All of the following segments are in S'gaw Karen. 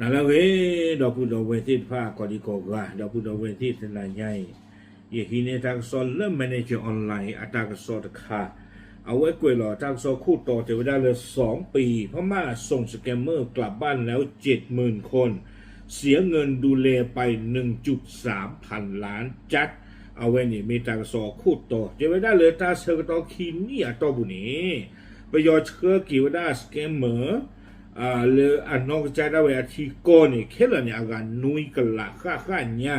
နၤလၢအဂ့ၤ ဒီပုၢ်ဒီဝဲၢ်သ့ၣ်တဖၣ် ကိးဒံကိးဂၤ ဒီပုၢ်ဒီဝဲၢ်သ့ၣ်တနၤညါအံၤ, ယဟံးန့ၢ်တၢ်ကစီၣ်လၢ Manager Online အတၢ်ကစီၣ်တခါ, အဝဲကွဲးလီၤတၢ်ကစီၣ်ခိၣ်တီတဲဝဲဒၣ်လၢ สองปี พม่าส่งสแกมเมอร์กลับบ้านแล้วเจ็ดหมื่นคน เสียเงินดูแลไป หนึ่งจุดสามพันล้าน จัด အဝဲန့ၣ်မ့ၢ်တၢ်ကစီၣ်အခိၣ်တီ တဲဝဲဒၣ်လၢတၢ်ဆၢကတီၢ်ခံနံၣ်အတီၢ်ပူၤန့ၣ် ပယီၤဆှၢက့ၤဝဲဒၣ် scammer လၢအနီၢ်ကစၢ်ဒၣ်ဝဲအထံကီၢ်န့ၣ် ခဲလၢာ်န့ၣ် အဂၤနွံကလးဃၣ်ဃၣ်ညါ,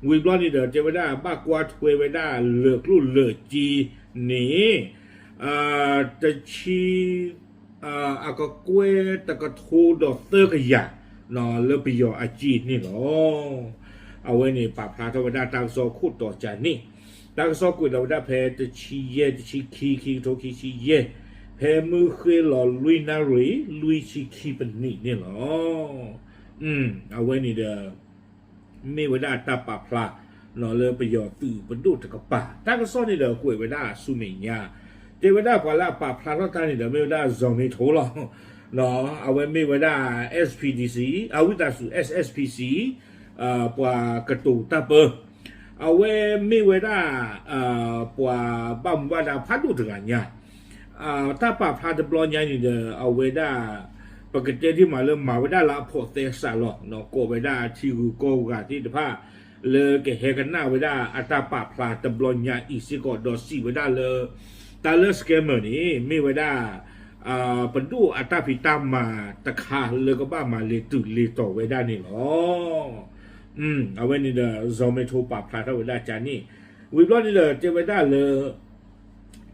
ဝံၤဘျီန့ၣ်ဒီး တဲဝဲဒၣ်ဘၣ်ကွၢ်ထွဲဝဲဒၣ်လၢာ်ကျိၣ်လၢာ်စ့န့ၣ် တဆံ အကကွဲၢ်တကထိဒီးသၢကယၤ လၢပယီၤအစ့န့ၣ်လီၤ. အဝဲန့ၣ်ပာ်ဖျါထီၣ်ဝဲဒၣ်တၢ်ကစီၣ်ခိၣ်တီကန့ၣ်, တၢ်ကစီၣ်ကွဲးလီၤဝဲဒၣ်ဖဲတဆံယဲၢ် တဆံခံ ခံကထိခံဆံယဲၢ်, ဖဲမုၢ်ဃ့ၢ်လီၤလွံၢ်နၣ်ရံၣ် လွံၢ်ဆံခံပနံးန့ၣ်လီၤ. အဝဲန့ၣ်ဒီး မ့ၢ်ဝဲဒၣ်တၢ်ပာ်ဖျါ လၢပယီၤသုးပဒိၣ်တကပၤ, တၢ်ကစီၣ်န့ၣ်ဒီးကွဲးဝဲဒၣ်ဆူမဲာ်ညါ, တဲဝဲဒၣ်ပှၤလၢအပာ်ဖျါထီၣ်တၢ်န့ၣ်ဒီး မ့ၢ်ဝဲဒၣ် စီၤမ့ထိလီၤ. အဝဲမ့ၢ်ဝဲဒၣ် S P D C အဝံသးစူၤ S S P C ပှၤကတိၤတၢ်ပၢ, အဝဲမ့ၢ်ဝဲဒၣ် ပှၤဘၣ်မူဘၣ်ဒါဖးဒိၣ်တဂၤညါ, တၢ်ပာ်ဖျါတဘျီညါန့ၣ်ဒီး အဝဲဒၣ် ပကတဲဒ်မးလၢမၤဝဲဒၣ်လၢအဖိးသဲစးလီၤ, ကိးဝဲဒၣ်ထံဂုၤကီၢ်ဂၤသ့ၣ်တဖၣ် လၢကဟဲကနၣ်ဝဲဒၣ်အတၢ်ပာ်ဖျါတဘျီညါအံၤစ့ၢ်ကီး ဒီးစံးဝဲဒၣ်လၢ တၢ်လၢ scammer န့ၣ် မ့ၢ်ဝဲဒၣ် ပဒိၣ်အတၢ်ဖံးတၢ်မၤတခါလၢကဘၣ်မၤလဲၤတုၤလဲၤတီၤဝဲဒၣ်န့ၣ်လီၤ. အဝဲန့ၣ်ဒီး စီၤမ့ထိပာ်ဖျါထီၣ်ဝဲဒၣ်ကန့ၣ်, ဝံၤဘျီန့ၣ်ဒီး တဲဝဲဒၣ်လၢ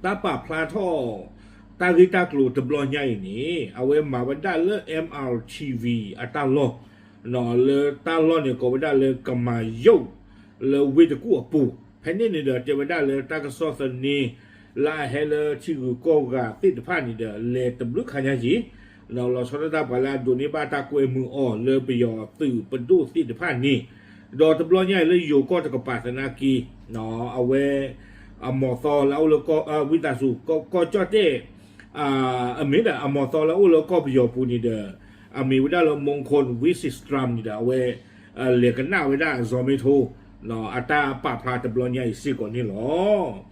တၢ်ပာ်ဖျါထီၣ် တၢ်ဂ့ၢ်တၢ်ကျိၤတဘျီညါအံၤန့ၣ် အဝဲမၤဝဲဒၣ်လၢ M R T V အတၢ်လီၢ်, လၢတၢ်လီၢ်န့ၣ်ကိးဝဲဒၣ်လၢ ကမၤယိၣ် လၢဝ့ၢ်တကူၣ်အပူၤ, ဖဲန့ၣ်န့ၣ်ဒီး တဲဝဲဒၣ်လၢတၢ်ကစီၣ်သန့ လၢအဟဲလၢထံဂုၤကီၢ်ဂၤသ့ၣ်တဖၣ်န့ၣ်ဒီး လဲၤတဘျုးခါညါက့ၤ, လီၤဆီဒၣ်တၢ်ပှၤလၢအဒိးန့ၢ်ဘၣ်တၢ်ကွဲမုာ်အီၤလၢပယီၤသုးပဒိၣ်သ့ၣ်တဖၣ်န့ၣ်, ဒီးတဘျီညါအံၤလၢယိၤကီၢ်တကပၤသနာ်က့, အဝဲ အမီၤသီလၢအအိၣ်လၢ ဝံသးစူၤ ကီၢ်ကၠီၣ်တဲၣ် အမ့ၢ်ဒၣ်အမီၤသီလၢအအိၣ်လၢကီၢ်ပယီၤပူၤန့ၣ်ဒီး အမ့ၢ်ဝဲဒၣ်လၢ မူခိၣ် ဝံစံးစတြၣ် န့ၣ်ဒီး အဝဲ လဲၤကနၣ်ဝဲဒၣ်စီၤမ့ထိ အတၢ်ပာ်ဖျါတဘျီညါအံၤစ့ၢ်ကီးန့ၣ်လီၤ.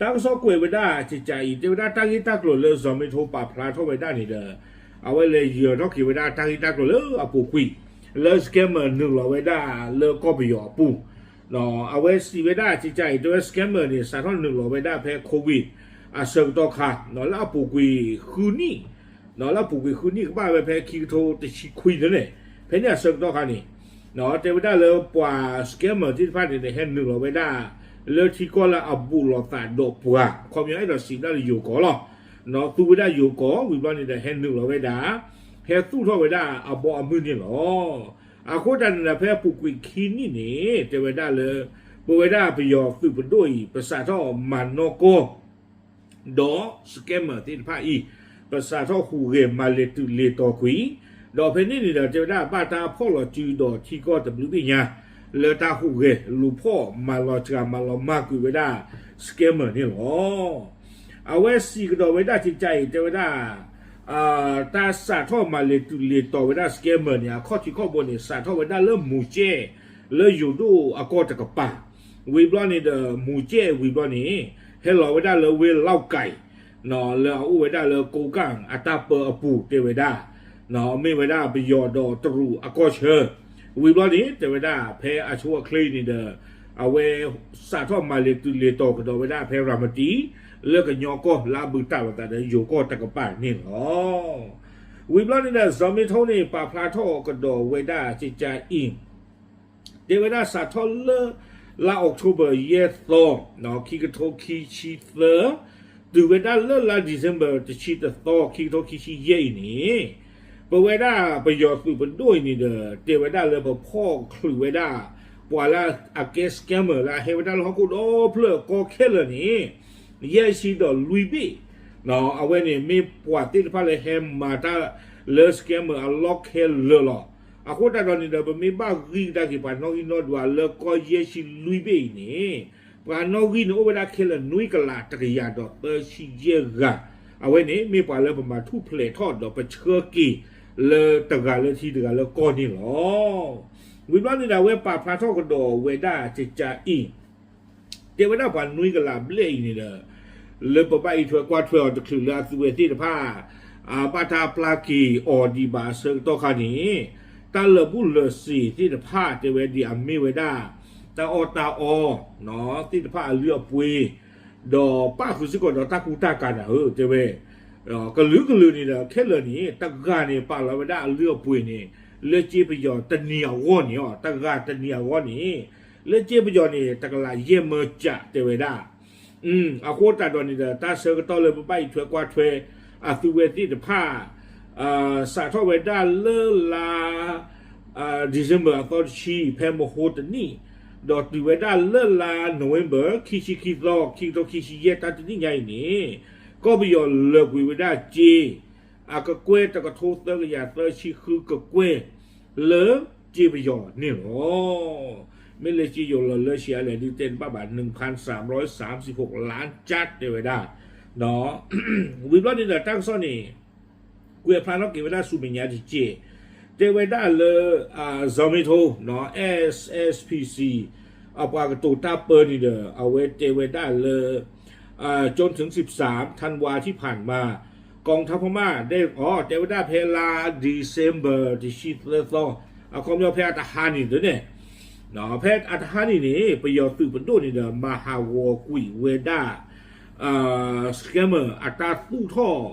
တၢ်ကစီၣ်ကွဲးဝဲဒၣ်ကကးအံၤ တဲဝဲဒၣ်တၢ်ဂ့ၢ်တၢ်ကျိၤလၢစီၤမ့ထိပာ်ဖျါထီၣ်ဝဲဒၣ်န့ၣ်ဒီး အဝဲလဲၤယၢၤထီၣ်က့ၤဝဲဒၣ်တၢ်ဂ့ၢ်တၢ်ကျိၤလၢအပူၤကွံာ် လၢ scammer နုာ်လီၤဝဲဒၣ်လၢကီၢ်ပယီၤအပူၤ အဝဲစံးဝဲဒၣ်ကကးအံၤ တဲဝဲ scammer န့ၣ် စးထီၣ်နုာ်လီၤဝဲဒၣ်ဖဲ Covid အဆၢကတီၢ်ခါ လၢအပူၤကွံာ်ဃုနံၣ်, လၢအပူၤကွံာ်ဃုနံၣ်ကဘၣ်ဝဲဖဲခံကထိတဆံခွံန့ၣ်, ဖဲန့ၣ်အဆၢကတီၢ်ခါန့ၣ် တဲဝဲဒၣ်လၢပှၤ scammer သ့ၣ်တဖၣ်န့ၣ် ဟဲနုာ်လီၤဝဲဒၣ် လၢထံကီၢ်လၢအဘူးလိာ်သးဒီးပှၤ ခီပညီအဲၣ်ဒိးစံးဝဲဒၣ်လၢယိၤကီၢ်လီၤ. သူဝဲဒၣ်ယိၤကီၢ် ဝံၤဘျီန့ၣ်ဒီး ဟဲနုာ်လီၤဝဲဒၣ် ဟဲသူၣ်ထီၣ်ဝဲဒၣ်အဘီအမုၢ်န့ၣ်လီၤ. အဃိတၢ်န့ၣ်ဒီး ဖဲအပူၤကွံာ်ခံနံၣ်န့ၣ် တဲဝဲဒၣ်လၢ ပဝဲဒၣ်ပယီၤသုးပဒိၣ်အံၤ ပစးထီၣ်မၤနီၢ်ကီၢ် ဒီး scammer သ့ၣ်တဖၣ်အံၤ ပစးထီၣ်ဟူးဂဲၤမၤလဲၤတုၤလဲၤတီၤကွံာ်, ဒီးဖဲန့ၣ်န့ၣ်ဒီး တဲဝဲဒၣ်ဘၣ်တၢ်ဖီၣ်လီၤစုဒီးထံကီၢ်တဘျုးဘ့ၣ်ညါ လၢတၢ်ဟူးဂဲၤလူၤဖီၣ်မၤလီၤစှၤမၤလီၤမၢ်ကွံာ်ဝဲဒၣ် scammer န့ၣ်လီၤ. အဝဲစံးကဒီးဝဲဒၣ်ကကးအံၤ တဲဝဲဒၣ် တၢ်စးထီၣ်မၤလဲၤတုၤလဲၤတီၤဝဲဒၣ် scammer န့ၣ် အခီၣ်ထံးခီၣ်ဘိန့ၣ် စးထီၣ်ဝဲဒၣ်လၢမူၤကဲၣ် လၢယိၤဒိၣ်အကီၢ်တကပၤ, ဝံၤဘျီန့ၣ်ဒီး မူၤကဲၣ်ဝံၤဘျီန့ၣ် ဟဲလီၤဝဲဒၣ်လၢဝ့ၢ်လီၣ်ကၢၣ် လၢအအိၣ်ဝဲဒၣ်လၢကိးကၣ်အတၢ်ပၢအပူၤတဲဝဲဒၣ်, မ့ၢ်ဝဲဒၣ်ပယီၤဒီးတရူးအကီၢ်ဆၢ, ဝံၤဘျီန့ၣ် တဲဝဲဒၣ်ဖဲအဆိအချ့အံၤန့ၣ်ဒီး အဝဲစးထီၣ်မၤလဲၤတုၤလဲၤတီၤကဒီးဝဲဒၣ်ဖဲရၤမတံ လၢကညီကီၢ်လၢအဘူးတၢ်လိာ်သးဒီးယိၤကီၢ်တကပၤန့ၣ်လီၤ. ဝံၤဘျီန့ၣ်ဒီး စီၤမ့ထိန့ၣ် ပာ်ဖျါထီၣ်ကဒီးဝဲဒၣ်ကကးအံၤ တဲဝဲဒၣ်စးထီၣ်လၢ လါ October ယဲၢ်သီ ခံကထိခံဆံသၢ တုၤဝဲဒၣ်လၢလါ December တဆံတသီ ခံကထိခံဆံယဲၢ်အံၤန့ၣ် ပဝဲဒၣ်ပယီၤသုးပဒိၣ်အံၤန့ၣ်ဒီး တဲဝဲဒၣ်လၢပဖီၣ်ချုးဝဲဒၣ် ပှၤလၢအကဲ scammer လၢအဟဲဝဲဒၣ်လၢဟီၣ်ခိၣ်ဒီဖျၢၣ်ကီခဲလၢာ်န့ၣ် ယဲၢ်ဆံဒီးလွံၢ်ဘ့ၣ်, အဝဲန့ၣ်မ့ၢ်ပှၤသ့ၣ်တဖၣ်လၢဟဲမၤတၢ်လၢ scammer အလီၢ်ခဲလၢာ်လီၤ. အဃိသတးဒီးန့ၣ်ဒီး ပမ့ၢ်ဘၣ်ဂံၢ်ကဒါက့ၤပှၤနီၣ်ဂံၢ်နီၣ်ဒွးလၢကီၢ်ယဲၢ်ဆံလွံၢ်ဘ့ၣ်အံၤန့ၣ် ပှၤနီၣ်ဂံၢ်န့ၣ်အိၣ်ဝဲဒၣ်ခဲလၢာ်နွံကလးတကယၤဒီးသၢဆံယဲၢ်ဂၤ, အဝဲန့ၣ်မ့ၢ်ပှၤလၢပမၤထူၣ်ဖျဲးထီၣ်ဒီးပဆှၢက့ၤ လၢတဂၤလၢထံတဂၤလၢကီၢ်န့ၣ်လီၤ. ဝံၤဘျီန့ၣ်ဒီး အဝဲပာ်ဖျါထီၣ်ကဒီးဝဲဒၣ်ကကးအံၤ တဲဝဲဒၣ်ပှၤနွံကလးဘျဲၣ်အံၤန့ၣ်ဒီး လၢပဘၣ်အံးထွဲကွၢ်ထွဲအီၤတချုးလၢအသုဝဲသ့ၣ်တဖၣ် အဘၣ်တၢ်ပျၢ်က့ၤအီၤဒံးဘၣ်အဆၢကတီၢ်ခါန့ၣ် တၢ်လၢာ်ဘူၣ်လၢာ်စ့ၤသ့ၣ်တဖၣ် တဲဝဲဒ်အမ့ၢ်ဝဲဒၣ် တၢ်အီၣ်တၢ်အီ သ့ၣ်တဖၣ်အလုၢ်အပှ့ၤ ဒီးပၣ်ဃုာ်စ့ၢ်ကီးဒီးတၢ်ကူတၢ်ကၤနၤဧၢ တဲဝဲ ကလုာ်ကလုာ်န့ၣ်ဒီး ခဲလၢာ်န့ၣ် တဂၤန့ၣ် ပာ်လီၤဝဲဒၣ်အလုၢ်အပှ့ၤန့ၣ် လၢစ့ပယီၤတနံၤအဂီၢ်န့ၣ် တဂၤတနံၤအဂီၢ်န့ၣ် လၢစ့ပယီၤန့ၣ် တကလးယဲၢ်မၢကး တဲဝဲဒၣ် အဃိသတးဒီးန့ၣ်ဒီး တၢ်ဆၢကတီၢ်လၢပဘၣ်အံးထွဲကွၢ်ထွဲ အသုဝဲသ့ၣ်တဖၣ် စးထီၣ်ဝဲဒၣ်လၢလါ December အသီတဆံ ဖဲမဟိတနံၣ် ဒီးတုၤဝဲဒၣ်လၢလါ November ခံဆံခံသီ ခံကထိခံဆံယဲၢ် တၢ်တနံၣ်ညါအံၤန့ၣ် ကီၢ်ပယီၤလၢာ်ကွံာ်ဝဲဒၣ်စ့ အကကွဲၢ်တကထိသၢကယၤသၢဆံဃုကကွဲၢ် လၢစ့ပယီၤန့ၣ်လီၤ. မ့ၢ်လၢစ့ယိၤလီၤလၢဆံးအါလဲၣ်ဒုးတဲတဘၣ်ဘၣ် နုၢ်ဖၣ်စၢ်ဘျီစၢ်စံးဖိးလါကၠၢ် တဲဝဲဒၣ် ဝံၤဘျီန့ၣ်ဒီးတၢ်ကစီၣ်န့ၣ် ကွဲးဖျါထီၣ်က့ၤဝဲဒၣ်ဆူမဲာ်ညါတက့ၢ် တဲဝဲဒၣ်လၢ Zomato SSPC အပှၤကတိၤတၢ်ပၢန့ၣ်ဒီး အဝဲတဲဝဲဒၣ်လၢ จนถึงสิบสามธันวาที่ผ่านมา กองทัพพม่าได้ တဲဝဲဒၣ်ဖဲလါ December တဆံသၢသီ အခီပညီဖဲအတဟါန့ၣ်ဒ်န့ၣ် ဖဲအတဟါန့ၣ်န့ၣ် ပယီၤသုးပဒိၣ်န့ၣ်ဒီး မၤဟးဂီၤကွံာ်ဝဲဒၣ် scammer အတၢ်သူၣ်ထီၣ်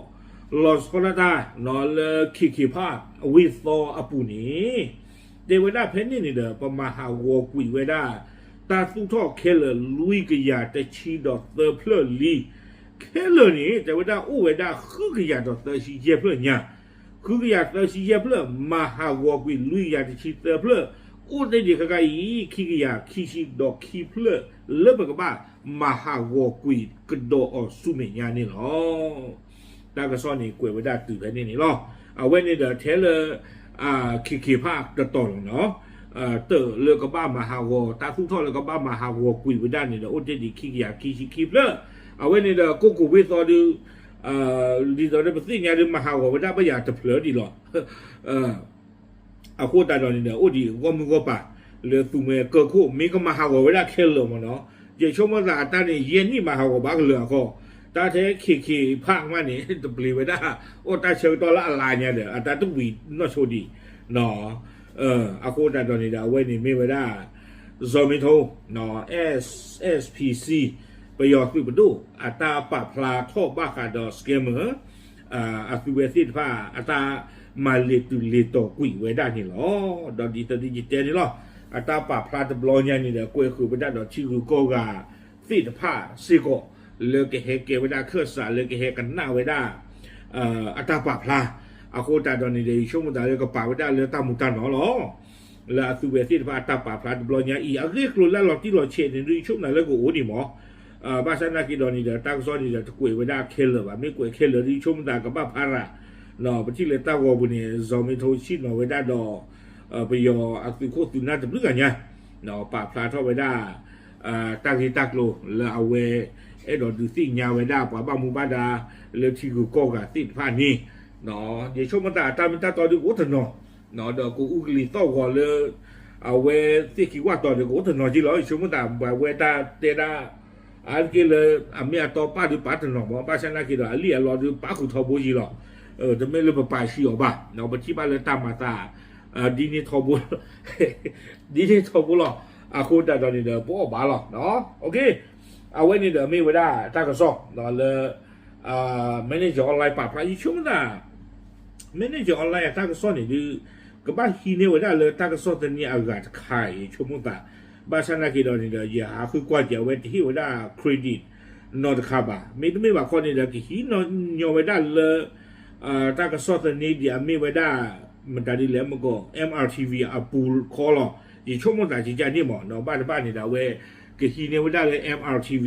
လီၤဆီဒၣ်တၢ် လၢ ခ့ခ့ဖၣ် အဝ့ၢ်သီအပူၤန့ၣ် တဲဝဲဒၣ်ဖဲန့ၣ်န့ၣ်ဒီး ပမၤဟးဂီၤကွံာ်ဝဲဒၣ် တၢ်သူၣ်ထီၣ်ခဲလၢာ်လွံၢ်ကယၤတဆံဒီးသၢဖျၢၣ်လံ ခဲလၢာ်န့ၣ် တဲဝဲဒၣ်အိၣ်ဝဲဒၣ်ဃုကယၤဒီးသၢဆံယဲၢ်ဖျၢၣ်ညါ ဃုကယၤသၢဆံယဲၢ်ဖျၢၣ် မၤဟးဂီၤကွံာ်လွံၢ်ကယၤတဆံသၢဖျၢၣ် အိၣ်တ့ၢ်ဒံးခဲခါအံၤ ခံကယၤခံဆံဒီးခံဖျၢၣ် လၢပကဘၣ်မၤဟးဂီၤကွံာ်ကဒီးအီၤဆူမဲာ်ညါန့ၣ်လီၤ. တၢ်ကစီၣ်န့ၣ်ကွဲးဝဲဒၣ်တုၤဖဲန့ၣ်န့ၣ်လီၤ. အဝဲန့ၣ်ဒီးထဲလၢ ခ့ခ့ဖၣ်တတီၤလီၤနီၤ တၢ်လၢကဘၣ်မၤဟးဂီၤ တၢ်သူၣ်ထီၣ်လၢကဘၣ်မၤဟးဂီၤကွံာ်ဝဲဒၣ်န့ၣ်ဒီး အိၣ်တ့ၢ်ဒံးခံကယၤခံဆံခံဖျၢၣ် အဝဲန့ၣ်ဒီး ကိၣ်ကိၣ်ဝ့ၢ်သီဒုး ဒ်သိးဒီးပသ့ၣ်ညါဒုးမၤဟးဂီၤဝဲဒၣ်ဘၣ်ယၤတဖျၢၣ်ဒံးလီၤ. အဃိသတးဒီးန့ၣ်ဒီး အိၣ်ဒံးဂီၢ်မုၢ်ဂီၢ်ပၤ လၢသူမှဲကၢၢ်ခိၣ် မ့ၢ်ကမၤဟးဂီၤဝဲဒၣ်ခဲလၢာ်မ့ၢ်နီၤ ယဆိကမိၣ်သးအတၢ်န့ၣ် ယဲၢ်နံၣ်မၤဟးဂီၤဘၣ်ကလၢာ်အဃိ တၢ်ထဲခ့ခ့ဖၣ်မးန့ၣ် တပျံၤဝဲဒၣ် အိၣ်တၢ်ဆၢကတီၢ်လၢအလါညါဒီး အတၢ်တဝံၤနီၢ်ဆိဒံး အဃိသတးဒီးန့ၣ်ဒီး အဝဲန့ၣ်မ့ၢ်ဝဲဒၣ် Zomato SSPC ပယီၤသုးပဒိၣ် အတၢ်ပာ်ဖျါထီၣ်ဘၣ်ဃးဒီး scammer အသုဝဲသ့ၣ်တဖၣ် အတၢ်မၤလ့ၤတုၤလ့ၤတီၤကွံာ်ဝဲဒၣ်န့ၣ်လီၤ. ဒီးဒ်သိးဒ်ယတဲန့ၣ်လီၤ အတၢ်ပာ်ဖျါတဘျီညါန့ၣ်ဒီး ကွဲးဃုာ်ဝဲဒၣ်ဒီးထံဂုၤကီၢ်ဂၤသ့ၣ်တဖၣ်စ့ၢ်ကီး လၢကဟဲကဲဝဲဒၣ်ခၢၣ်စး လၢကဟဲကနၣ်ဝဲဒၣ် အတၢ်ပာ်ဖျါ အဃိသတးဒီးန့ၣ်ဒီး ယဆိကမိၣ်သးလၢကပာ်ဝဲဒၣ်လၢတၢ်မူၤတၢ်နီၤလီၤ. လၢအသုဝဲသ့ၣ်တဖၣ်အတၢ်ပာ်ဖျါတဘျီညါအံၤ အဂ့ၢ်ကျိၤလၢလီၤတံၢ်လီၤဆဲးန့ၣ်ဒုး ယဆိကမိၣ်သးလၢကအိၣ်ဒံးမး ဘၣ်ဆၣ်နာ်က့ဒီးန့ၣ်ဒီး တၢ်ကစီၣ်န့ၣ်ဒီး တကွဲးဝဲဒၣ်ခဲလၢာ်ဘၣ် မ့ၢ်ကွဲးခဲလၢာ်ဒုး ယဆိကမိၣ်သးကဘၣ်ဖးရၤ ပထံၣ်လၢတၢ်ဂီၤပူၤန့ၣ် Zomato ဆ့ၣ်နီၤဝဲဒၣ်ဒီး ပယီၤအသုးခိၣ်သုးနၢ်တဘျုးဂၤညါ ပာ်ဖျါထီၣ်ဝဲဒၣ် တၢ်ဂ့ၢ်တၢ်ကျိၤလၢအဝဲ အဲၣ်ဒိးဒုးသ့ၣ်ညါဝဲဒၣ်ပှၤဘၣ်မူဘၣ်ဒါ လၢထံဂုၤကီၢ်ဂၤသ့ၣ်တဖၣ်န့ၣ် ယဆိကမိၣ်သးအတၢ်မ့ၢ်တၢ်တီဒုးကအိၣ်တနီၤ ဒီးကအိၣ်ကလံၤသီၣ်ဂီၤလၢ အဝဲသ့ၣ်ခံဝၣ်တီၤဒုးကအိၣ်တနီၤက့လီၤ. ယဆိကမိၣ်သးပှၤဝဲတၢ်တဲဒၣ် အါတက့ၢ်လၢ အမ့ၢ်အတီပၣ်ဒုးပာ်တနီၤမး ဘၣ်ဆၣ်နာ်က့ဒီး အလံၣ်အလီဒုးပာ်ဃုာ်ထီဘိယံၤလီၤ. တမ့ၢ်လၢပပာ်ဆံးအီၤဘၣ် ပထံၣ်ဘၣ်လၢတၢ်မၤသး ဒ်န့ၣ်ထီဘိ ဒ်န့ၣ်ထီဘိလီၤ. အဃိသတးဒီးန့ၣ်ဒီး ပအီၣ်ဘၣ်လီၤ. အဝဲန့ၣ်ဒီးမ့ၢ်ဝဲဒၣ်တၢ်ကစီၣ် လၢ Manager Online ပာ်ဖျါ ယဆိကမိၣ်သး Manager Online အတၢ်ကစီၣ်န့ၣ်ဒုး ကဘၣ်ဟံးန့ၢ်ဝဲဒၣ်လၢတၢ်ကစီၣ်သန့အဂၤတခါ ယဆိကမိၣ်သး ဘၣ်ဆၣ်နာ်က့ဒီးန့ၣ်ဒီး ယဟးဃုကွၢ်က့ၤအဝဲတဟ့ၣ်ဝဲဒၣ် credit နီတခါဘၣ်. မ့တမ့ၢ်ဘၣ်ခီန့ၣ်ဒီး ကဟံးညီဝဲဒၣ်လၢ တၢ်ကစီၣ်သန့ဒ်အမ့ၢ်ဝဲဒၣ် မတၤဒ်လဲၣ်မ့ၢ်ကီး MRTV အပူၤခီလီၤ. ယဆိကမိၣ်သးကကန့ၣ်မး ဘၣ်တဘၣ်န့ၣ်ဒီး အဝဲကဟံးန့ၢ်ဝဲဒၣ်လၢ MRTV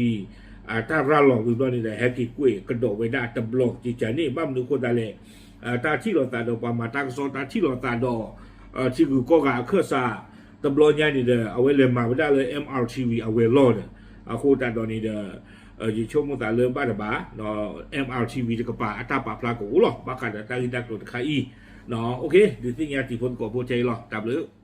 အတၢ်ရၤလီၤဝံၤဘျီန့ၣ်ဒီး ဟဲက့ၤကွဲးကဒီးဝဲဒၣ်တဘျီကကန့ၣ် ဘၣ်မနုၤအဃိသတးလဲၣ် တၢ်ထံၣ်လိာ်သးဒီးပှၤမၤတၢ်ကစီၣ် တၢ်ထံၣ်လိာ်သးဒီး ထံဂုၤကီၢ်ဂၤအခၢၣ်စး တဘျီညါန့ၣ်ဒီး အဝဲလဲၤမၤဝဲဒၣ်လၢ MRTV အဝဲၤလီၢ်ဒီး အဃိသတးဒီးန့ၣ်ဒီး ယဆိကမိၣ်သးလၢဘၣ်တဘၣ် MRTV တကပၤအတၢ်ပာ်ဖျါကအိၣ်လီၤ ဘၣ်ဃးဒီးတၢ်ဂ့ၢ်တၢ်ကျိၤတခါအံၤ ဒုးသ့ၣ်ညါတံၤဖိသကိးဖိထဲအံၤလီၤ. တၢ်ဘျုး